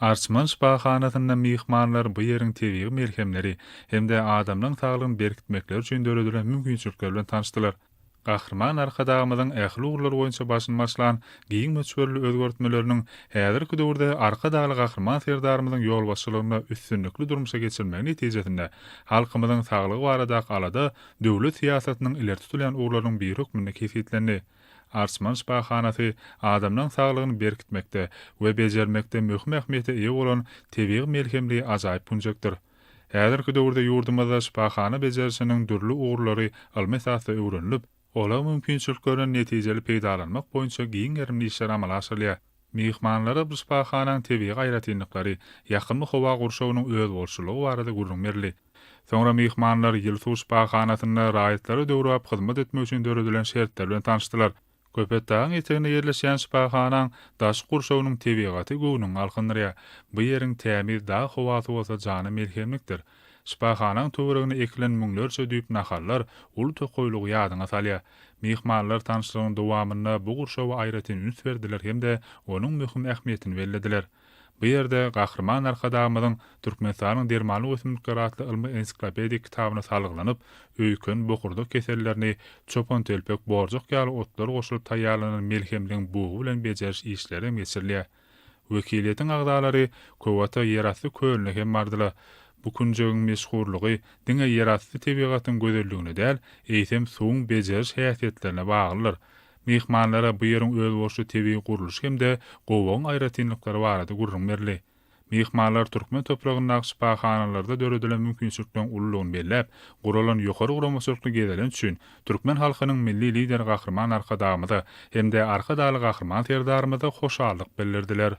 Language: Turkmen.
Arçman şypahanasynda myhmanlar bu ýeriň tebigy melhemleri hem-de adamlaryň saglygyny berkitmekleri üçin döredilen mümkinçilikler bilen tanyşdylar. Gahryman Arkadagymyzyň ähli ugurlar boýunça başyny başlan giň möçberli özgertmeleriniň häzirki döwürde Arkadagly Gahryman Serdarymyzyň ýolbaşçylygynda üstünlikli durmuşa geçirilmegi netijesinde halkymyzyň saglygy baradaky alada döwlet syýasatynyň ileri tutulýan ugurlarynyň biri hökmünde kesgitlendi. Arçman şypahanasy adamlaryň saglygyny berkitmekde we bejermekde möhüm ähmiýete eýe bolan tebigy melhemli ajaýyp künjekdir. Häzirki döwürde ýurdumyzda şypahana bejerişiniň dürli ugurlary ylmy esasda öwrenilip, olaryň mümkinçiliklerinden netijeli peýdalanmak boýunça giň gerimli işler amala aşyrylýar. Myhmanlara bu şypahanaň tebigy aýratynlyklary, ýakymly howa gurşawynyň özboluşlylygy barada gürrüň berildi. Soňra myhmanlar Ýylsuw şypahanasynda raýatlara döwrebap hyzmat etmek üçin döredilen şertler bilen tanyşdylar. Köpetdagyň eteginde ýerleşýän şypahanaň daşky gurşawynyň tebigaty göwnüňi galkyndyrýar. Bu ýeriň tämiz dag howasy bolsa jana melhemlikdir. Şypahanaň töweregine ekilen müňlerçe düýp nahallar uly tokaýlygy ýadyňa salýar. Myhmanlar tanyşlygyň dowamynda bu gurşawa aýratyn üns berdiler hem-de onuň möhüm ähmiýetini bellediler. Bu ýerde Gahryman Arkadagymyzyň Türkmenistanyň dermanlyk ösümlikleri atly ylmy-ensiklopedik kitabyna salgylanyp, öýken, bokurdak kesellerini çopantelpek, borjak ýaly otlar goşulyp taýýarlanan melhemligiň bugy bilen bejeriş işleri hem geçirilýär. Wekiliýetiň agzalary Köwata ýerasty kölüne hem bardylar. Bu künjegiň meşhurlygy diňe ýerasty tebigatyň gözelligine däl, eýsem suwuň bejeriş häsiýetlerine baglydyr. Myhmanlara bu ýeriň özboluşly tebigy gurluşy hem-de gowagyň aýratynlyklary barada gürrüň berildi. Myhmanlar türkmen topragyndaky şypahanalarda döredilen mümkinçilikleriň ululygyny belläp, guralan ýokary guramaçylykly gezelenç üçin türkmen halkynyň Milli Lideri Gahryman Arkadagymyza hem-de Arkadagly Gahryman Serdarymyza hoşallyk bildirdiler.